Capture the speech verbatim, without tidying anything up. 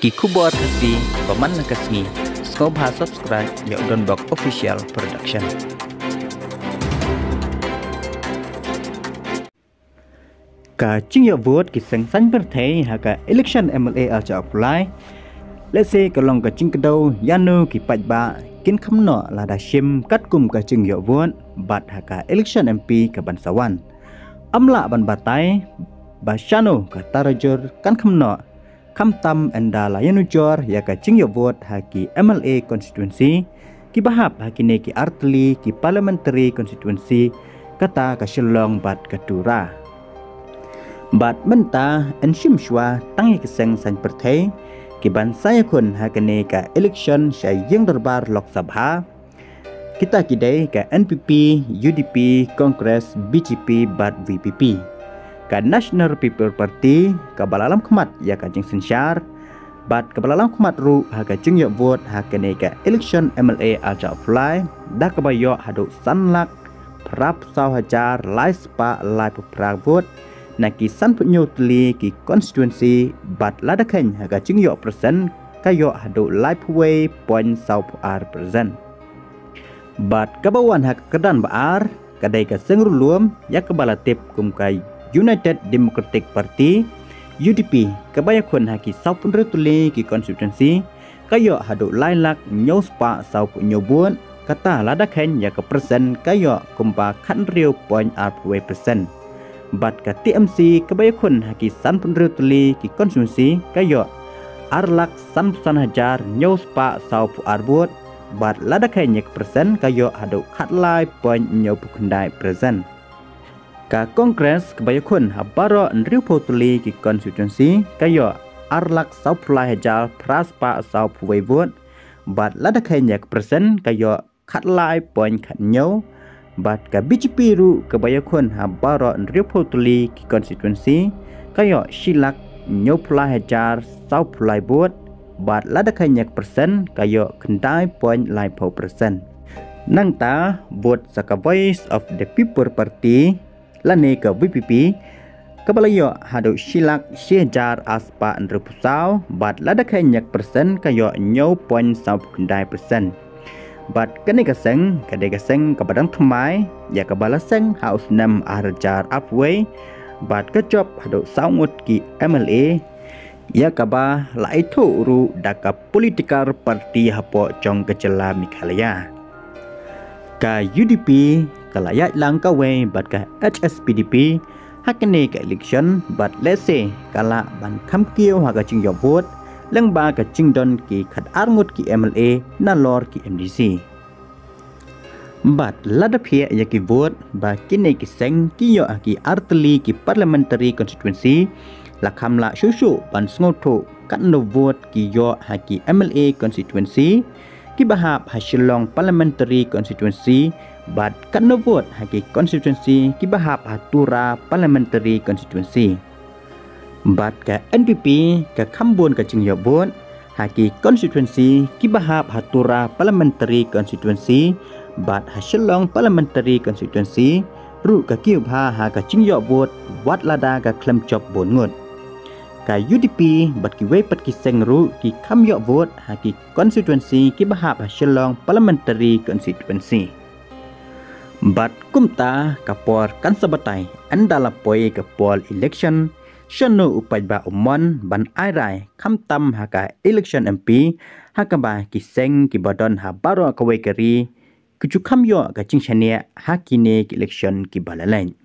Ki khubor Khasi ba man la ka sngi. Sngewbha subscribe ïa u Donbok Official Production. Ka jingïoh vote ki seng saiñ pyrthei ha ka election M L A arhajar arphew lai. Lehse ka long ka jingkdew ïano ki paidbah kin kham noh lada shim katkum ka jingïoh vote bad ha ka election M P ka ban sa wan. Ym lah ban batai ba shano ka tarajur kan kham noh, khamtam ynda la ïanujor ïa ka jingïoh vote ha ki M L A constituency kiba hap ha kine ki artylli ki parliamentary constituency, kata ka Shillong bad ka Tura. Bad mynta yn shim shuwa tang ïa ki seng saiñ pyrthei ki ban sa ïakhun ha kane ka election sha ïing dorbar Lok Sabha. Kita ki dei ka N P P, U D P, Congress, B J P bad V P P. Ka National People Party kaba la lam khmat ïa ka jingsynshar bad kaba la lam khmat ruh ha ka jingïoh vote ha kane ka election M L A arhajar arphew lai, da kaba ïoh haduh san lak phra phew saw hajar lai spah laiphew phra vote na ki sanphew hynñiew tylli ki constituency, bad lada kheiñ ha ka jingïoh percent ka ïoh haduh laiphew wei point saw phew ar percent. Bad kaba wan ha ka kyrdan ba ar ka dei ka seng riewlum ïa kaba la tip kum ka United Democratic Party, U D P, kaba ïakhun ha ki sawphew hynriew tylli ki constituency, ka ïoh haduh lai lak hynñiew spah sawphew hynñiew vote, kata lada kheiñ ïa ka percent ka ïoh kumba khathynriew point arphew wei percent. Bad ka T M C kaba ïakhun ha ki sanphew hynriew tylli ki constituency ka ïoh ar lak sanphew san hajar hynñiew spah sawphew ar vote, bad lada kheiñ ïa ka percent ka ïoh haduh khatlai point hynñiewphew khyndai percent. Ka Congress kaba ïakhun ha baroh hynriewphew tylli ki constituency ka ïoh ar lak sawphew lai hajar phra spah sawphew wei vote, bad lada kheiñ ïa ka percent ka ïoh khatlai point khathynñiew. Bad ka B J P ruh kaba ïakhun ha baroh hynriewphew tylli ki constituency ka ïoh shi lak hynñiewphew lai hajar sawphew lai vote, bad lada kheiñ ïa ka percent ka ïoh khyndai point laiphew percent. Nangta vote sa ka Voice of the People Party lane ka V P P kaba la ïoh haduh shi lak shi hajar ar spah hynriewphew saw, bad lada kheiñ ïa ka percent ka ïoh hynñiew point sawphew khyndai percent. Bad kane ka seng ka dei ka seng kaba dang thymmai ïa kaba la seng ha u snem arhajar arphew wei, bad ka jop haduh saw ngut ki M L A, ïa kaba la ithuh ruh da ka political party hapoh jong ka jylla Meghalaya. Ka U D P ka la ïaid lang kawei bad ka H S P D P ha kane ka election, bad lehse ka lah ban kham kiew ha ka jingïoh vote lyngba ka jingdon ki khatar ngut ki M L A nalor ki M D C. Bad lada phi ïa ki vote ba kine ki seng ki ïoh ha ki artylli ki parliamentary constituency, la kham lah shuh shuh ban sngewthuh katno vote ki ïoh ha ki M L A constituency kiba hap ha Shillong parliamentary constituency, bad katno vote ha ki constituency kiba hap ha Tura parliamentary constituency. Bad ka N P P ka kham bun ka jingïoh vote ha ki constituency kiba hap ha Tura parliamentary constituency, bad ha Shillong parliamentary constituency ruh ka kiew bha ha ka jingïoh vote wat lada ka khlem jop bun ngut. Ka U D P bad kiwei pat ki seng ruh ki kham ïoh vote ha ki constituency kiba hap ha Shillong parliamentary constituency. Bad kumta ka por kan sa batai ynda la poi ka poll election, shano u paidbah u mon ban ai rai khamtam ha ka election M P ha kaba ki seng kiba don ha baroh kawei ka ri ki ju kham ïoh ka jingshaniah ha kine ki election kiba la leit.